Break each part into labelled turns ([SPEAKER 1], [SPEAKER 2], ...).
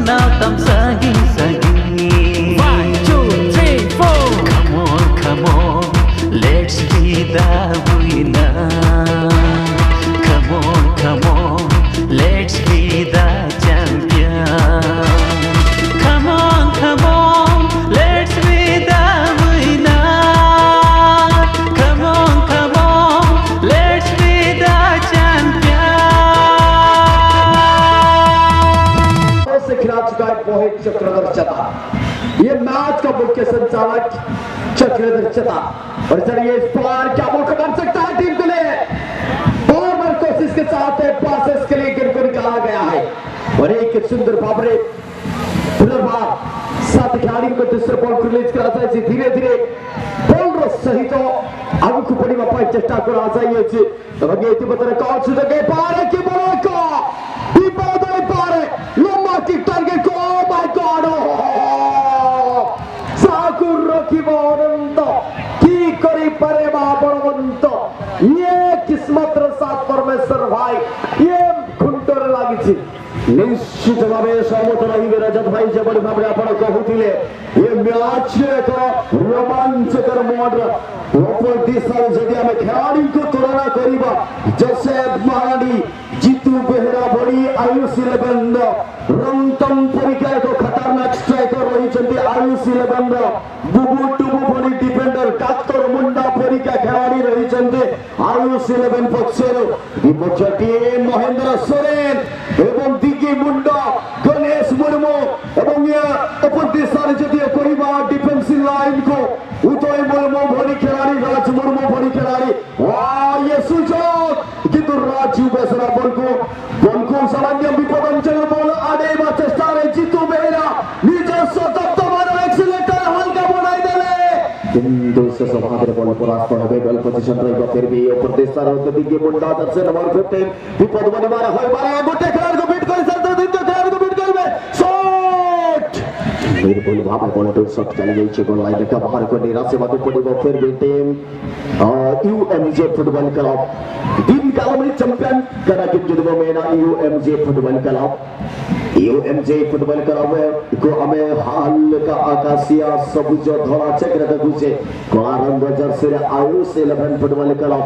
[SPEAKER 1] Natam sangi sangi.
[SPEAKER 2] 1, 2, 3, 4.
[SPEAKER 1] Come on, come on, let's be the winner. Come on, come on, let's be the champion. Come on, come on, let's be the winner. Come on, come on, let's be the champion.
[SPEAKER 3] से खिला चुका है मोहित चक्रधर चता। ये match का मुख्य संचालक चक्रधर चता। और sir ये इस बार क्या मौका बन सकता है टीम के लिए? बार कोशिश के साथ पासेस के लिए गेंद को निकाला गया है और एक सुंदर बाबरे पुनर्बार सात खिलाड़ी को दूसरे बॉल को रिलीज करा जाए। धीरे धीरे बॉल सहित आगକୁ ବଢିବା ପାଇଁ ଚେଷ୍ଟା କରାଯାଇଅଛି। ଏବଂ ଇତିମଧ୍ୟରେ କଲ୍ ସୁଯୋଗ ପାରେ କି ବଡ଼ ବିପଦ ପାରେ ଲମ୍ବା କିକ୍ ଟାର୍ଗେଟ। ଓ ମାଇ ଗଡ୍, ସାକୁ ରଖିବ ଅନନ୍ତ କି କରିପାରେ ମା ବଳବନ୍ତ। ଇଏ କିସ୍ମତର ସାଥ ପରମେଶ୍ୱର ଭାଇ, ଇଏ ଖୁଣ୍ଟରେ ଲାଗିଛି।
[SPEAKER 4] ନିଶ୍ଚିତ ଭାବେ ସହମତ ରହିବେ ରଜତ ଭାଇ, ଯେଭଳି ଭାବରେ ଆପଣ କହୁଥିଲେ ଏ ମ୍ୟାଚ୍ ଏକ ରୋମାଞ୍ଚକର ମୋଡ ଅପର ଦିଶାରେ ଯଦି ଆମେ ଖେଳାଳିଙ୍କୁ ତୁଳନା କରିବା, ଜୋସେଫ ମହାରାଣୀ, ଜିତୁ ବେହେରା ଭଳି ଆୟୁଷ ଇଲେଭେନର ରନ୍ତମ ପରିକା ଏକ ଖତରନାକ ଷ୍ଟ୍ରାଇକର ରହିଛନ୍ତି, ଆୟୁଷ ଇଲେଭେନର ବୁବୁ ଟୁବୁ ଭଳି ଡିଫେଣ୍ଡର, ଡାକ୍ତର ମୁଣ୍ଡା ପରିକା ଖେଳାଳି ରହିଛନ୍ତି ଆୟୁଷ ଇଲେଭେନ ପକ୍ଷରୁ। ବିପକ୍ଷ ଟିମ୍ ମହେନ୍ଦ୍ର ସୋରେନ ଏବଂ ଦିଗି ମୁଣ୍ଡ, ଗଣେଶ ମୁର୍ମୁ ଏବଂ ଅପର ଦିଶାରେ ଯଦି କହିବା ଡିଫେନ୍ସିଭ ଲାଇନକୁ ଉଦୟ ମୁର୍ମୁ ଭଳି ଖେଳାଳି, ରାଜ ମୁର୍ମୁ ଭଳି ଖେଳାଳି। ଇଏ ସୁଯୋଗ, କିନ୍ତୁ ରାଜୁ ବେସରା ବଲକୁ ସାମାନ୍ୟ ବିପଦ ଅଞ୍ଚଳ ବଲ ଆଡେଇବା ଚେଷ୍ଟାରେ ଜିତୁ ବେହେରା ନିଜସ୍ୱ ଦପ୍ତର ଏକ୍ସିଲେଟର ହାଲକା ବଢାଇ ଦେଲେ, କିନ୍ତୁ ଶେଷ ଭାବରେ ବଲ ପରାସ୍ତ ହେବେ। ଗୋଲ ପୋଜିସନ ରହିବ ଫିର ବି ଅପର ଦିଶାର ଦିଗି ମୁଣ୍ଡା, ଜର୍ସି ନମ୍ବର 15 ବିପଦ ବନିବାର ହୋଇପାରେ। ଗୋଟେ ଖେଳାଳିକୁ ବିଟ୍ କରି ସାରିଥିଲେ, ଦ୍ୱିତୀୟ ଖେଳାଳିକୁ ବିଟ୍ କରିବେ, ସଟ୍ ନିର୍ଭୁଲ ଭାବେ ବଲଟି ସଟ୍ ଚାଲି ଯାଇଛି ଗୋଲ ଲାଇନ ବାହାରକୁ। ନିରାଶ ହେବାକୁ ପଡ଼ିବ ଫିର ବି ଟିମ୍ ୟୁଏମଜେ ଫୁଟବଲ କ୍ଲବ। दिन कालमरी चैंपियन करा के मेना यूएमजे फुटबॉल क्लब। यूएमजे फुटबॉल क्लब को हमें हाल का आकाशिया सबुज धଳा चक्र ଦେଖୁଛେ, କଳା ରଙ୍ଗ ଜର୍ସିରେ ଆୟୁଷ ଇଲେଭେନ ଫୁଟବଲ କ୍ଲବ।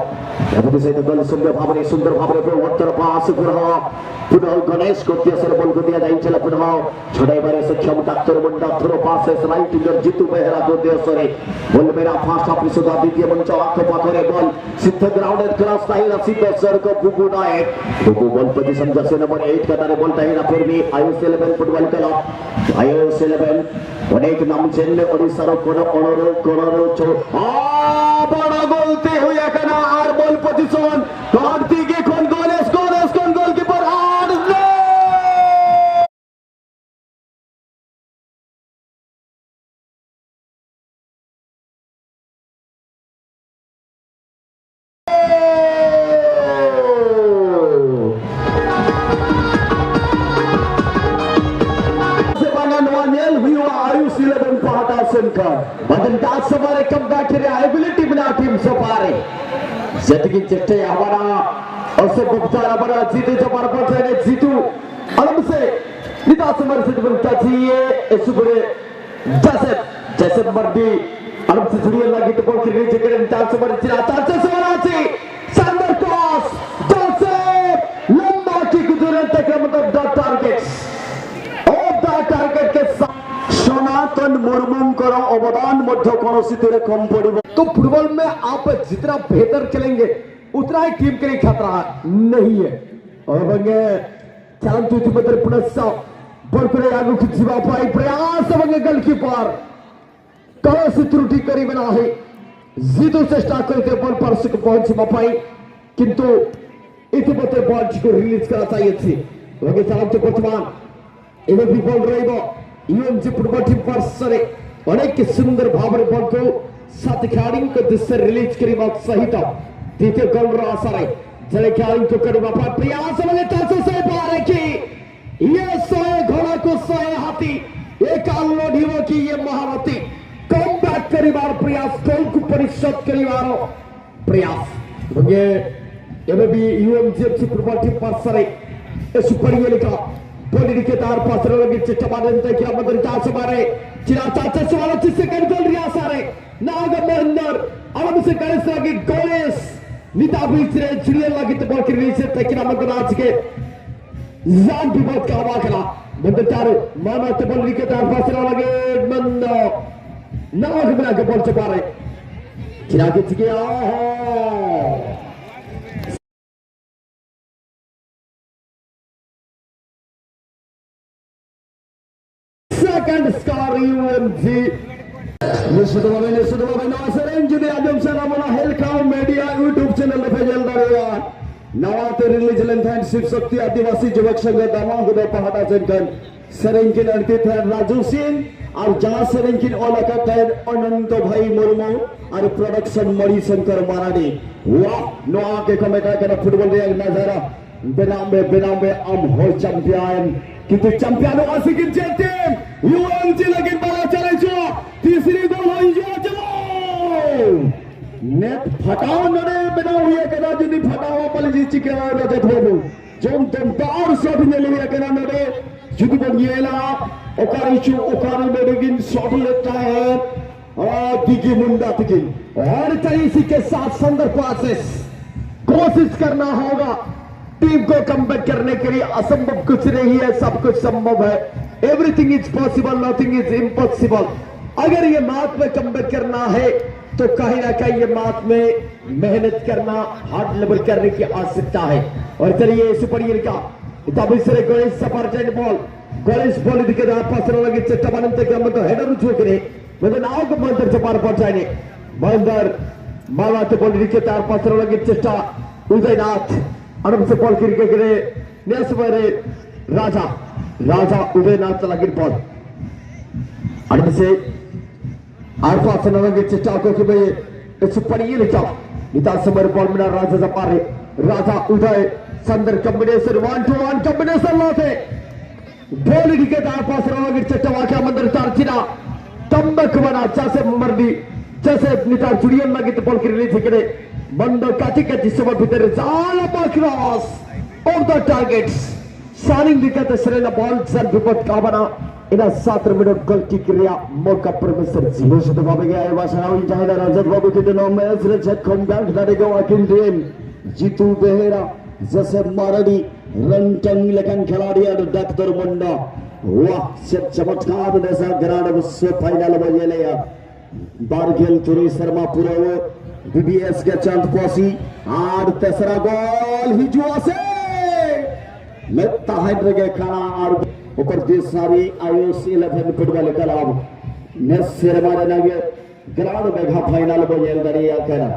[SPEAKER 4] ଏପରି ସହିତ ଗୋଲ ସୁନ୍ଦର ଭାବରେ, ସୁନ୍ଦର ଭାବରେ ଉତ୍ତର ପାସ, ପୁନଃ ପୁନଃ ଗଣେଶ ଉଦ୍ଦେଶ୍ୟରେ ବଲକୁ ଦିଆଯାଇଥିଲା, ପୁନଃ ଛଡ଼ାଇବାରେ ସକ୍ଷମ ଡାକ୍ତର ମୁଣ୍ଡା। ଥ୍ରୋ ପାସ୍ ରାଇଟ୍ ୱିଙ୍ଗର ଜିତୁ ବେହେରା ଉଦ୍ଦେଶ୍ୟରେ ବଲ ମେରା ଫାଷ୍ଟ ହାଫ୍ ସୁଦ୍ଧା ଦ୍ୱିତୀୟ ମଞ୍ଚ ଆଖ ପାଖରେ ବଲ ସିଦ୍ଧ ଗ୍ରାଉଣ୍ଡ କ୍ରସ୍ ताहिरा ସିଦ୍ଧ ସର୍କ Bubu Nayak. Bubu ball position jersey number 8 का बॉल ताहिरा फिर भी आयुष 11 फुटबॉल क्लब। आयुष 11 ଅନେକ ନାମছেন ଓଡ଼ିଶାର କୋଣ ଅଣରୁ କୋଣରୁ। বড় গলতি হয়ে এখানে আর বল পজিশন দিকে কোন গণেশ, গণেশ কোন গোলকিপার আর ଯେତିକି ଚେଷ୍ଟା हमारा अशोक गुप्ता हमारा जीतू जबर पठाने जीतू अलम से निदास मर से ये सुबरे जैसे जैसे मर्दी अलम से जुड़िए लगी तो बॉल की नीचे करें चार से मर चिरा चार से सवाराची शानदार क्रॉस जोसेफ लंबा किक तुरंत का मतलब the target of the target के साथ सनातन मुर्मू अवदान मध्य कौन कम पड़ो।
[SPEAKER 3] तो फुटबॉल में आप जितना बेहतर खेलेंगे उतना ही टीम के लिए खतरा नहीं है। और चलंतु पुनः बॉल को आगକୁ ଯିବା ପାଇଁ ପ୍ରୟାସ ଏବଂ ଗୋଲକିପର କୌଣସି ତ୍ରୁଟି କରିବେ ନାହିଁ। ଜିତୁ ଚେଷ୍ଟା କରିଥିଲେ ବଲ ପାର୍ଶ୍ୱକୁ ପହଞ୍ଚିବା ପାଇଁ, କିନ୍ତୁ ଇତିମଧ୍ୟରେ ବଲଟିକୁ ରିଲିଜ କରାଯାଇଅଛି। ଏବଂ ଚାଲନ୍ତୁ ବର୍ତ୍ତମାନ ଏବେ ବି ବଲ ରହିବ ୟୁଏମଜି ଫୁଟବଲ ଟିମ୍ ପାର୍ଶ୍ୱରେ। ଅନେକ ସୁନ୍ଦର ଭାବରେ ବଲକୁ ସାତ ଖେଳାଳିଙ୍କ ଦୃଶ୍ୟରେ ରିଲିଜ କରିବା ସହିତ ଦ୍ୱିତୀୟ ଗୋଲର ଆଶାରେ ଜଣେ ଖେଳାଳିଙ୍କୁ କରିବା ପାଇଁ ପ୍ରୟାସ ଏବଂ ପାରେ କି ये 100 घोड़ा को 100 हाथी एक लଢିବ କି ये ମହାରଥୀ। କମ୍ ବ୍ୟାକ୍ କରିବାର ପ୍ରୟାସ, ଗୋଲକୁ ପରିଶୋଧ କରିବାର ପ୍ରୟାସ। ଏବଂ ଏବେ ବି ୟୁଏମଜିଏଫସି ଫୁଟବଲ ଟିମ୍ ପାର୍ଶ୍ୱରେ ସୁପରିଗଲିକା বলিকে তার পাশে লাগি চেষ্টা মারেন থেকে আমাদের চাষ মারে চিরা চাচা সওয়াল সেকেন্ড গোল রিয়াসারে নাগ মহেন্দর আরামসে গণেশ লাগি গণেশ নিতা বিচরে ঝুলিয়ে লাগি তো বল রিলিজ থেকে আমাদের আজকে জান বিপদ কাবা খেলা মন্দর চার মামাতে বল লিখে তার পাশে লাগে মন্দ নাগ মিলাকে বলতে পারে চিরাকে থেকে সেকেন্ড স্কোর ইউএমজি
[SPEAKER 4] নিশ্চিতভাবে নিশ্চিতভাবে নওয়াজ যদি আজম সালামুল্লাহ হেলকাও মিডিয়া ইউটিউব চ্যানেল রে দাঁড়িয়ে नवाते रिलीज लेन थान शिव शक्ति आदिवासी युवक संघ दामागुद पाहटा सेनखन सेरेंकिन अड़ती थान राजू सिंह और जहां सेरेंकिन ओलाका थान अनंत भाई मुर्मू और प्रोडक्शन मणि शंकर मारानी। वाह नोआ के कमेटा केना फुटबॉल रे नजारा बेनामे बेनामे आम हो चैंपियन किंतु चैंपियन आसिकिन टीम यूएमजी लेकिन बड़ा चले जो तीसरी गोल होई जो चलो नेट फटाओ नडे बनाओ हुए केना जुदी फटाओ पाली चिके रजत बाबू जोम दमदार शॉट नेले हुए केना नडे जुदी बनिएला ओकारी चु ओकारी मेडगिन शॉट लेता है दिगी मुंडा तिकी
[SPEAKER 3] और इसी के साथ सुंदर पासेस कोशिश करना होगा टीम को कमबैक करने के लिए। असंभव कुछ नहीं है, सब कुछ संभव है। Everything is possible, nothing is impossible. अगर ये मैच में कमबैक करना है तो कहीं ना कहीं ये मैच में मेहनत करना, हार्ड लेबर करने की आवश्यकता है। और चलिए सुपर का गणेश सफर बॉल गणेश बॉल दिखे लगे चेष्टा बानते हेडर चुके महेंद्र चपार पहुंचाने महेंद्र मालाते बॉल दिखे तार पास लगे चेष्टा उदयनाथ आराम से बॉल क्रिकेट राजा राजा उदयनाथ लगे बॉल आराम से चेष्टा बॉल मिला राजा जपारे राजा उदय संदर कॉम्बिनेशन 1-2-1 कॉम्बिनेशन लाते बॉल दिखे तार पास चेष्टा वाक्या मंदिर तार चिना तंबक बना जैसे मर्दी जैसे नितार चुड़ियन लगे तो बॉल की रिलीज करे मंदो काटी काटी समय भीतर जालमा क्रॉस ऑफ the targets सानिंग दिखा तो सरेला बॉल सर विपद का बना इना 7 मिनट गोल किक रिया मौका परमेश्वर जी
[SPEAKER 4] निश्चितভাবে गया साराउन चाহিदा रजत बाबू के दिनों मैच रे झटकम बैंक दाड़े गोवा टीम जीतू बेहेरा जैसे मारडी रंटंग लेकिन खिलाड़ी और डॉक्टर मुंडा वाह से चमत्कार जैसा ग्रांड फाइनल बजे लिया बारगेल तुरी शर्मा पूरा बीबीएस के चांद पासी और तेसरा गोल हिजुआ से मेत्ता खाना और ऊपर सारी आईओसी 11 फुटबॉल क्लब ने ग्राउंड मेघा फाइनल बजेल दाड़िया केना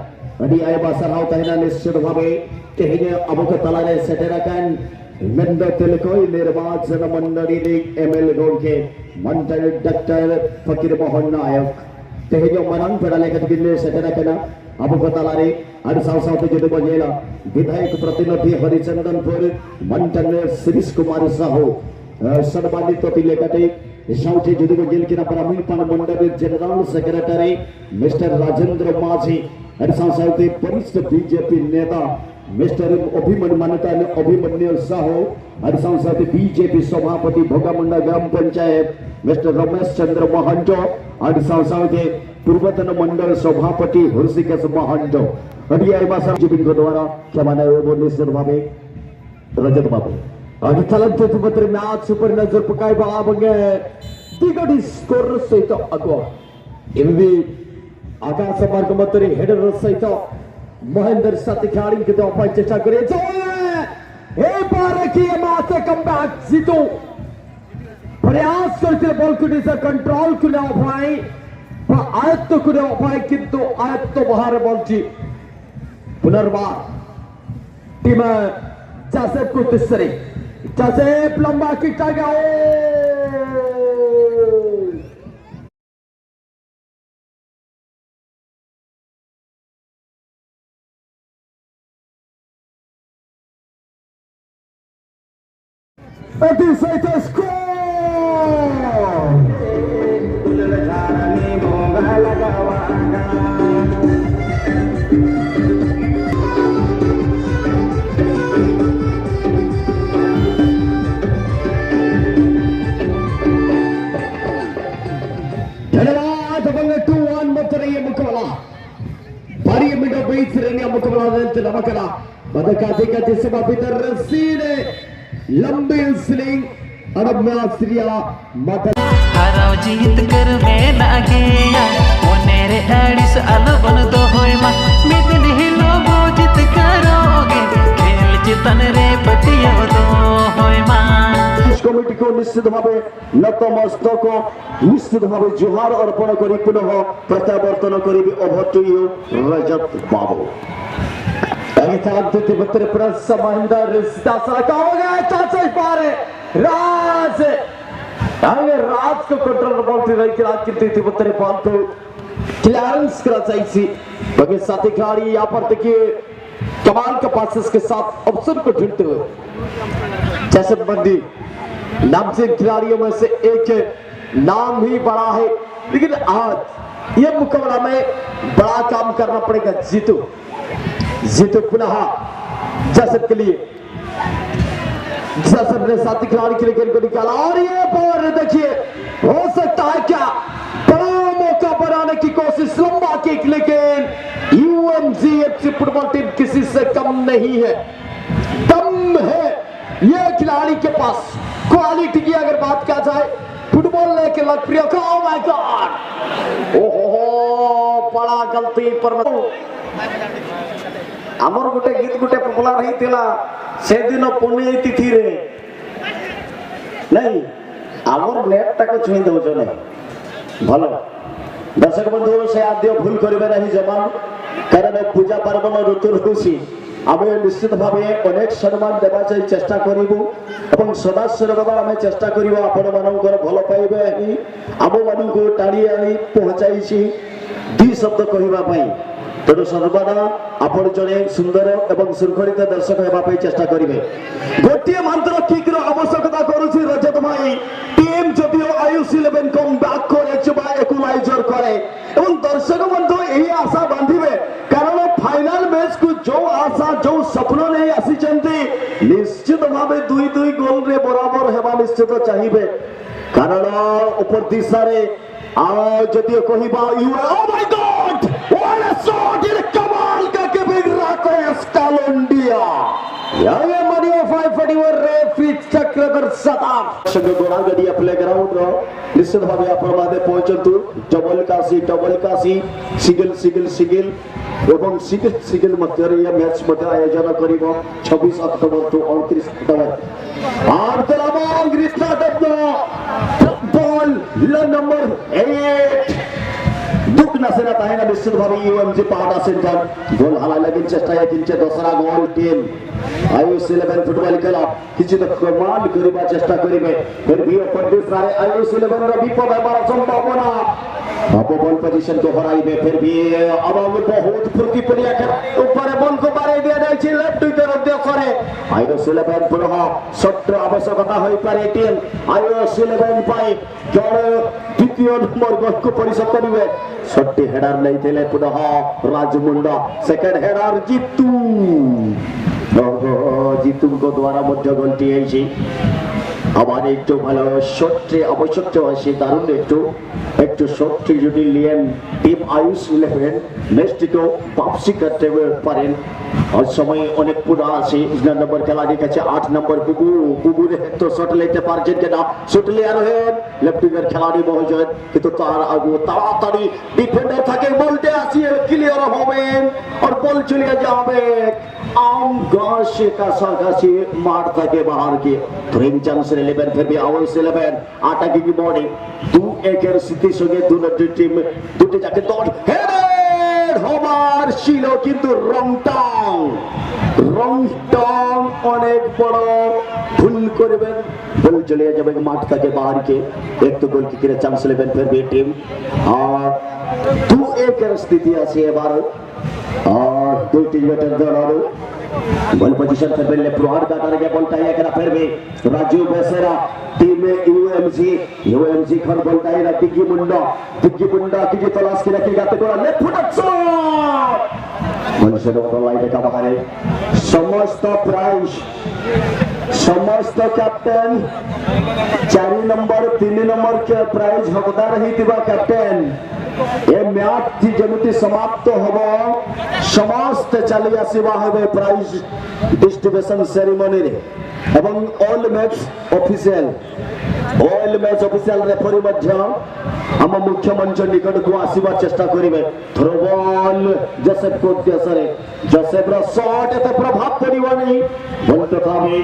[SPEAKER 4] अडी आयबा सारहाव ताहिना निश्चितभावे तेहेने अबो तलारे सेटेराकान मेंद तेलकोई निर्वाचन मंडली एमएल गोंके मंत्री डॉक्टर फकीर मोहन नायक तेहेने मारांग पेड़ा लेखा किने सेटेराकाना अबो तलारे और साव सावते जुदि बजेला विधायक प्रतिनिधि हरिचंदनपुर मंत्री शिरीष कुमार साहू सम्मानित अतिलेखाते साउथे जुदि बजेल किना ग्रामीण पान मंडलेर general secretary mister Rajendra Majhi और साव सावते वरिष्ठ बीजेपी नेता मिस्टर अभिमन्यु मान्यता अभिमन्यु साहू और साव सावते बीजेपी सभापति भोगामुंडा ग्राम पंचायत मिस्टर रमेश चंद्र महंत और साव सावते पूर्वतन मंडल सभापति हृषिकेश महंत अभी द्वारा निश्चितभावे रजत बाबू
[SPEAKER 3] और चलंत मैच सुपर नजर पकाइबा आबंगे दिगड़ी स्कोर सहित अगुआ एबे आकाश मार्ग मध्यरे हेडर सहित महेंद्र साथी खेलाड़ी के दवा चेष्टा करे ए बार की मैच कमबैक जीतो प्रयास करते बॉल को निजे कंट्रोल को नेওয়া भाई বা আয়ত্ত করে পায় কিন্তু আয়ত্ত বাহারে বলটি पुनर्बार टीम जासेफ को तीसरे जासेफ लंबा किक गया score Namakala Madakazika Jisima Peter Rasine लंबी स्लिंग अनम्या माता
[SPEAKER 1] हाराव जीत कर में ना गया मोनेरे आड़िस आलो बन दो होय मा मिदिन हिलो बो जीत करोगे खेल चितन रे पतियो दो होय मा।
[SPEAKER 4] কমিটিকে নিশ্চিতভাবে নতমস্তক নিশ্চিতভাবে জোহার অর্পণ করি পুনঃ প্রত্যাবর্তন করিবি। Over to you Rajat Babu.
[SPEAKER 3] Raj Raj को कंट्रोल बाउंड्री रही खिलाड़ी बॉल को क्लियरेंस करा चाहिए। बाकी साथी खिलाड़ी यहाँ पर देखिए कमाल का पासेस के साथ ऑप्शन को ढूंढते हुए जैसे बंदी नामचीन खिलाड़ियों में से एक नाम ही बड़ा है, लेकिन आज ये मुकाबला में बड़ा काम करना पड़ेगा। जीतू जीतू पुनः जसब के लिए, जसब ने साथी खिलाड़ी के लिए गेंद को निकाला और ये पर देखिए हो सकता है क्या बड़ा मौका बनाने की कोशिश, लंबा किक, लेकिन यूएमजी एफसी फुटबॉल टीम किसी से कम नहीं है। दम है ये खिलाड़ी के पास, क्वालिटी की अगर बात किया जाए फुटबॉल लेके लोकप्रिय। ओ my God, ओहो बड़ा गलती पर
[SPEAKER 4] आमर गोटे गीत गोटे पपुलार होता से दिन पुण्य तिथि रे नहीं आमर नेट टाक छुई दौच ना भल। दर्शक बंधु से आद्य भूल करेंगे ना जमा, कारण पूजा पार्वण ऋतु रोचे आम निश्चित भाव अनेक सम्मान देवा चेष्टा करू और सदा सर्वदा आम चेष्टा करू आपण मानकर भल पाइबे ही आम मानक टाणी आनी पहुंचाई दुई शब्द कहवाई। तेणु सर्वदा आपण जड़े सुंदर और शृंखलित दर्शक होगापी चेष्टा करेंगे। गोटे मात्र किक्र आवश्यकता करुच्ची रजत भाई टीम যদিও আয়ুষ 11 কম ব্যাক করে বা ইকুয়ালাইজার করে এবং দর্শক বন্ধু এই আশা বাঁধিবে, কারণ ফাইনাল ম্যাচ কু যে আশা যে স্বপ্ন নেই আসিছেন নিশ্চিত ভাবে 2-2 গোল রে বরাবর হেবা নিশ্চিত চাহিবে, কারণ উপর দিশারে যদিও কহিবা you oh my God what a shot in कमाल का के राकेश कालोंडिया ये मनियो 541 रेफरी चक्रधर सतार संग गोड़ागड़िया प्ले ग्राउंड रो निश्चित भावे आपण माने पहुंचंतु। डबल काशी सिंगल सिंगल सिंगल এবং सिंगल सिंगल मध्य ये मैच मध्य आयोजन करिवो 26 अक्टोबर टू 29 अक्टोबर। Are तलाबंग रिश्ता दबनो बॉल नंबर 8 दुख नसेना ताहेना निश्चित भावे यूएमजी पहाड़ा सेंटर गोल हाला लगिन चेष्टा किंचे दोसरा गोल टीम आयुष 11 फुटबॉल क्लब किछि तो कमाल करिबा चेष्टा करिबे, फिर भी ऊपर दूसरा आयुष 11 र विपद हेबार संभावना अब बॉल पोजीशन को हराइबे, फिर भी अब बहुत फुर्ती पड़िया खेलाड़ी ऊपर बॉल को बारे दिया जाय लेफ्ट उइकर उद्देश्य आयुष 11 पुनः शॉट आवश्यकता होई पारे टीम आयुष 11 पाई जड़ द्वितीय नंबर गोल को परिशोध करिवे। शॉट हेडर नहीं पुनः राजमुंडा सेकंड हेडर जीतू जीतू द्वारा मध्य गोलटी হয়েছে। আবার একটু ভালো শটে আবশ্যক আছে, দারুণ একটু একটু শট যদি লিয়েন টিম আয়ুষ 11 ম্যাচটিকেও वापसी করতে পারেন। और समय অনেক পুরা আছে। নম্বর খেলাড়ির কাছে 8 নম্বর বুবু, বুবুর তো শট লইতে পারছেন কিনা, শট লিয়ার হেন লেফট উইঙ্গার খেলাড়ি মহোদয়, কিন্তু তার আগু তাড়াতাড়ি ডিফেন্ডার থাকে বলতে আসিয়ে ক্লিয়ার হবেন আর বল চলে যাবে आम गाछ काछाकाछि माठ থেকে बाहर के थ्रोइंग चांस 11 फिर भी आयुष 11 আটাকিং বডি 2-1 এর স্থিতির সঙ্গে দুটি টিম দুটি যাকে দল হেডেড হবার ছিল, কিন্তু রংটং রংটং অনেক বড় ভুল করবেন, বল চলে যাবে মাঠ থেকে बाहर के। एक तो गोल किকের চান্স 11 फिर भी টিম আর 2-1 এর স্থিতি আছে এবার और दुई टीम दौड़ारो बॉल पोजीशन पर पहले प्रहार का करके बॉल टाइया करा फिर भी राजीव बेसेरा टीम यूएमजी यूएमजी खन बॉल टाइया दिग्गी मुंडा की तलाश की रखी गाते कोरा लेफ्ट फुट शॉट बॉल से बॉल लाइन का बाहर। समस्त प्राइज समस्त कैप्टन 4 नंबर 3 नंबर के प्राइज हकदार हितिबा कैप्टन ଏ ମ୍ୟାଚ୍ ଯେମିତି ସମାପ୍ତ ହେବ, ସମସ୍ତେ ଚାଲି ଆସିବା ହେବେ ପ୍ରାଇଜ୍ ଡିଷ୍ଟ୍ରିବ୍ୟୁସନ ସେରିମନିରେ ଏବଂ all match official referee ମଧ୍ୟ ଆମ ମୁଖ୍ୟ ମଞ୍ଚ ନିକଟକୁ ଆସିବା ଚେଷ୍ଟା କରିବେ। ଥ୍ରୋବଲ୍ ଜୋସେଫଙ୍କ ଉଦ୍ଦେଶ୍ୟରେ। ଜୋସେଫର ସଟ୍ ଏତେ ପ୍ରଭାବ ପଡ଼ିବନି। ଗୋଲ ତଥାପି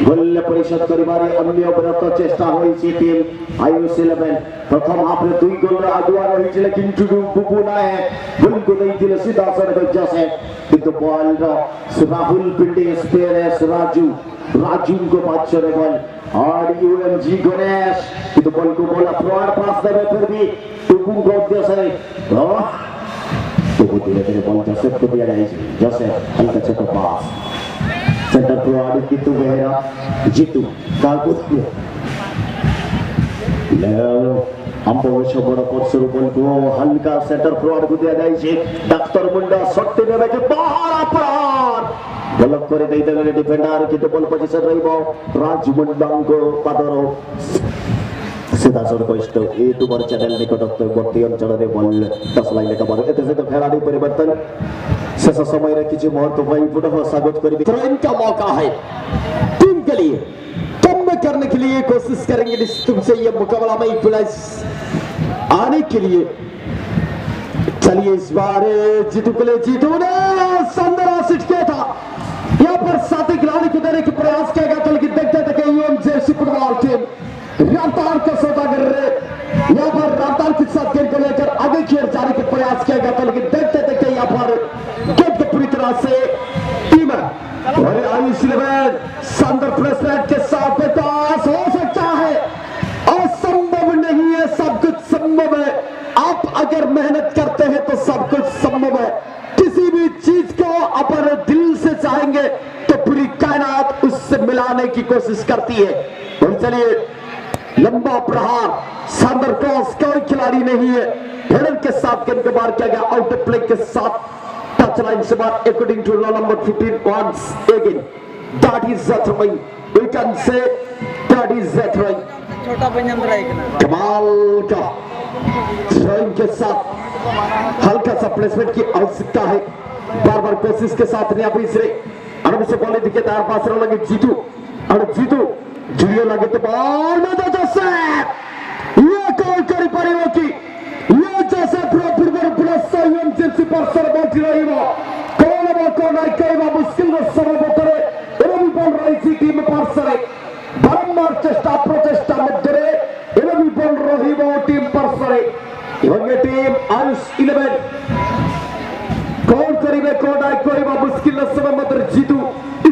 [SPEAKER 4] ଗୋଲରେ ପରିଶୋଧ କରିବାରେ ଅନବରତ ଚେଷ୍ଟା ହୋଇଛି ଟିମ୍ ଆୟୁଷ ଇଲେଭେନ୍। ପ୍ରଥମ ହାଫରେ ଦୁଇ ଗୋଲର ଆଗୁଆ ରହିଥିଲେ, କିନ୍ତୁ ବୁବୁ ନାୟକ ଗୋଲକୁ ଦେଇଥିଲେ ସିଧାସଳଖ ଜୋସେଫ। କିନ୍ତୁ ବଲର ରାହୁଲ ପିଣ୍ଡି ସ୍ପେରେସ୍ ରାଜୁ, ରାଜୁଙ୍କ ପାର୍ଶ୍ୱରେ ବଲ और यूएमजी गणेश, କିନ୍ତୁ ବଲକୁ ବଲ ଫରୱାର୍ଡ ପାସ୍ ଦେବେ फिर भी ଟୁପୁଙ୍କ ଉଦ୍ଦେଶ୍ୟରେ। ଟୁପୁ ଧୀରେ ଧୀରେ ବଲ ଜୋସେଫକୁ ଦିଆଯାଇଛି। ଜୋସେଫ ହାଲକା ଛୋଟ ପାସ୍ ସେଣ୍ଟର ଫରୱାର୍ଡ ଜିତୁ ବେହେରା। ଜିତୁ କାହାକୁ ଦେବେ? ଆମ୍ବ ଗଛ ବଡ଼ ପଛରୁ ବଲକୁ ହାଲକା ସେଣ୍ଟର ଫରୱାର୍ଡକୁ ଦିଆଯାଇଛି। ଡାକ୍ତର ମୁଣ୍ଡା ସଟ୍ଟି ନେବେ କି? ବାହାର ପ୍ରହାର, ବ୍ଲକ କରି ଦେଇଦେଲେ ଡିଫେଣ୍ଡର, କିନ୍ତୁ ବଲ ପଜିସନ ରହିବ ରାଜ ମୁଣ୍ଡାଙ୍କ ପାଦର ସିଧାସଳଖ ଇଷ୍ଟ ୟୁଟ୍ୟୁବର ଚ୍ୟାନେଲ ନିକଟବର୍ତ୍ତୀ ଅଞ୍ଚଳରେ ବଲ 10 ଲାଇନ କଭର। ଏତେ ସହିତ ଖେଳାଳି ପରିବର୍ତ୍ତନ ଶେଷ ସମୟରେ କିଛି ମୁହୂର୍ତ୍ତ ପାଇଁ ପୁନଃ ସ୍ୱାଗତ କରିବି।
[SPEAKER 3] थ्रोइन का मौका है टीम के लिए। कम करने के लिए कोशिश करेंगे निश्चित रूप से ये मुकाबला में इक्वलाइज आने के लिए। चलिए, इस बार जीतू के लिए। जीतू ने शानदार असिस्ट किया था। यहाँ पर साथी खिलाड़ी को देने की प्रयास किया गया था, लेकिन देखते थे यूएम जेसी फुटबॉल टीम रफ्तार का सौदागर यहाँ पर रफ्तार के साथ गेंद को लेकर आगे की ओर जाने के प्रयास किया गया था, लेकिन देखते देखते यहाँ पर गेंद को पूरी तरह से टीम और आयुष इलेवन शानदार प्लेसमेंट के साथ विकास हो सकता है। असंभव नहीं है, सब कुछ संभव है। आप अगर मेहनत करते हैं तो सब कुछ संभव है। किसी भी चीज को अपने दिल से चाहेंगे तो पूरी कायनात उससे मिलाने की कोशिश करती है। और चलिए, लंबा प्रहार, शानदार क्रॉस, कोई खिलाड़ी नहीं है। हेडर के साथ गेंद को बाहर किया गया, आउट ऑफ प्ले के साथ टच लाइन से बाहर, according to law number 15। Once again, that is a throwing. We can say that is a throwing.
[SPEAKER 1] छोटा पंजम रहेगा।
[SPEAKER 3] कमाल का थ्रोइंग के साथ हल्का सा प्लेसमेंट की आवश्यकता है। बार बार कोशिश के साथ नया बीसरे और से बॉल दिखे तार पास लगे जीतू और जीतू जुड़ियो लगे तो बॉल में तो जोसेफ, ये କଣ କରିପାରିବ କି? ଇଏ ଜୋସେଫର ପୂର୍ବରୁ ପୁରା ସଂୟମ ଜେସି ପାର୍ଶ୍ୱରେ ବଞ୍ଚି ରହିବ। କଣ ବା କଣ ନାହିଁ କହିବା ମୁସ୍କିଲର ସମୟ ମଧ୍ୟରେ ଏବେ ବି ବଲ୍ ରହିଛି ଟିମ୍ ପାର୍ଶ୍ୱରେ। ବାରମ୍ବାର ଚେଷ୍ଟା ପ୍ରଚେଷ୍ଟା ମଧ୍ୟରେ ଏବେ ବି ବଲ୍ ରହିବ ଟିମ୍ ପାର୍ଶ୍ୱରେ ଏବଂ ଏ ଟିମ୍ ଆୟୁଷ ଇଲେଭେନ କଣ କରିବେ କଣ ନାହିଁ କହିବା ମୁସ୍କିଲର ସମୟ ମଧ୍ୟରେ ଜିତୁ,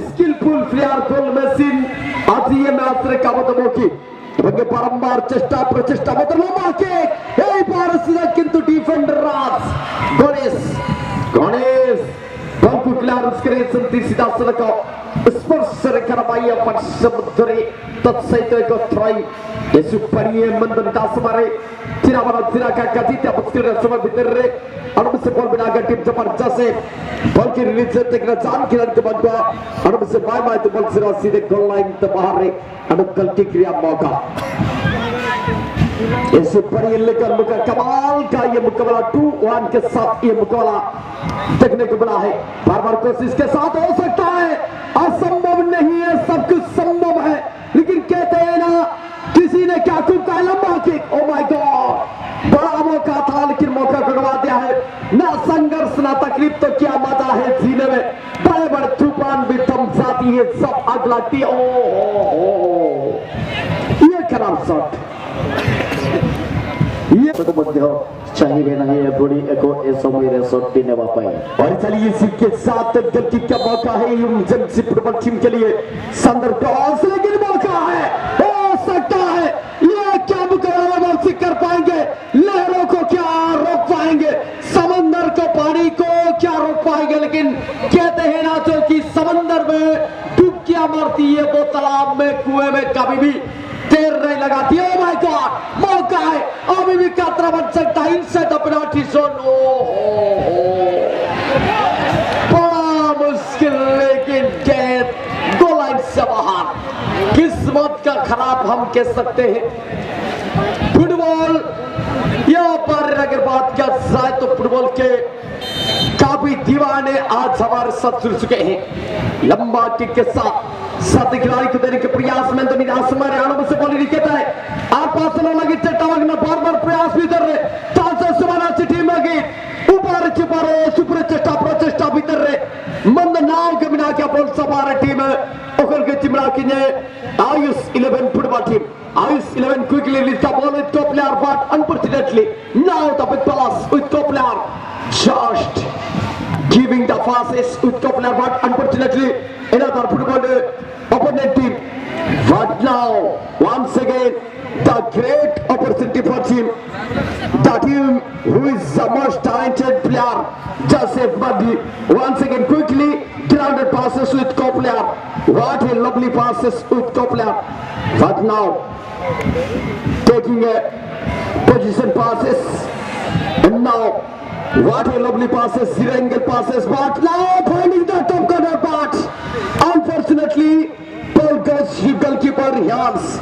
[SPEAKER 3] ସ୍କିଲଫୁଲ ପ୍ଲେୟାର, ଗୋଲ ମେସିନ୍, ଆଜି ଏ ମ୍ୟାଚରେ କାମ ଦେବ କି? ଏବଂ ବାରମ୍ବାର ଚେଷ୍ଟା ପ୍ରଚେଷ୍ଟା ମଧ୍ୟରେ ଲମ୍ବା କିକ୍, ଏଇବାର ସୁଧା କିନ୍ତୁ ଡିଫେଣ୍ଡର ରାଜ ଗଣେଶ, ଗଣେଶ ବଲକୁ କ୍ଲିୟରେନ୍ସ କରିଛନ୍ତି ସିଧାସଳଖ ସ୍ପର୍ଶ ରେଖାର ବାହ୍ୟ ପାର୍ଶ୍ୱ ମଧ୍ୟରେ। ତତ୍ସହିତ ଏକ ଥ୍ରୋଇଂ। ସୁପରିଏ ମନ୍ଦନ ଦାସ ମାରେ ଚିରାବର ଚିରାକା କାଜିତା ମୁସ୍କିଲ ସମୟ ଭିତରେ और से बॉल बनाकर टीम जबरदस्त है। बॉल की रिलीज देखना जान खिलाड़ी के बंद और से बाय बाय तो बॉल सिरा सीधे गोल लाइन तो बाहर रे अनुकल की क्रिया मौका। इस पर ये लेकर मुका कमाल का ये मुकाबला 2-1 के साथ ये मुकाबला देखने को मिला है। बार बार कोशिश के साथ हो सकता है, असंभव नहीं है, सब कुछ संभव है। लेकिन कहते हैं ना, किसी ने क्या खूब कहा, लंबा किक, ओ my God, बड़ा मौका था लेकिन मौका गवा दिया है। ना संघर्ष ना तकलीफ तो क्या मजा है जीने में। बड़े बड़े तूफान भी थम जाती है, सब आग लगती है। ओ हो हो, ये खराब शॉट, ये
[SPEAKER 4] ମଧ୍ୟ ଚାହିଁବେ ନାହିଁ ଏଭଳି ଏକ ଏ ସମୟରେ ସଟ୍ଟି ନେବା ପାଇଁ।
[SPEAKER 3] और चलिए, इसी के साथ गलती का मौका है एमजेमसी फुटबॉल टीम के लिए। शानदार क्रॉस, लेकिन मौका है, हो सकता है। ये क्या मुकाबला वापसी कर पाएंगे? लहरों को क्या रोक पाएंगे? समंदर को, पानी को क्या रोक पाएंगे? लेकिन कहते हैं ना, जो कि समंदर में डुबकियां मारती है वो तालाब में, कुएं में कभी भी देर नहीं लगाती। ओ my God, मौका है, अभी भी खतरा बन सकता है। इनसाइड the penalty zone, ओ हो हो, बड़ा मुश्किल, लेकिन गेंद गोल लाइन से बाहर। किस्मत का खराब हम कह सकते हैं। फुटबॉल यहाँ पर अगर बात किया जाए तो फुटबॉल के काफी दीवाने आज हमारे साथ जुड़ चुके हैं। लंबा किक के साथ साथी खिलाड़ी को देने के प्रयास में तो निराश हमारे आनंद से बॉल निकलता है। आप पास लगी चट्टा बार बार प्रयास भी कर रहे चांसेस टीम आगे ऊपर छिपारे सुपर चेष्टा प्रचेष्टा भीतर रे मंद नाव के बिना क्या बोल सवार टीम ओकर के चिमरा किने Ayush 11 football team. Ayush 11 quickly released the ball with top player, but unfortunately now the big pass with top player just giving the passes with top player, but unfortunately another football opponent team. But now once again the great opportunity for team, the team who is the most talented player Joseph Madi. Once again quickly grounded passes with co-player. What a lovely passes with co-player. But now taking a position passes, and now what a lovely passes, zero angle passes, but now finding the top corner, but unfortunately ball goes to goalkeeper hands.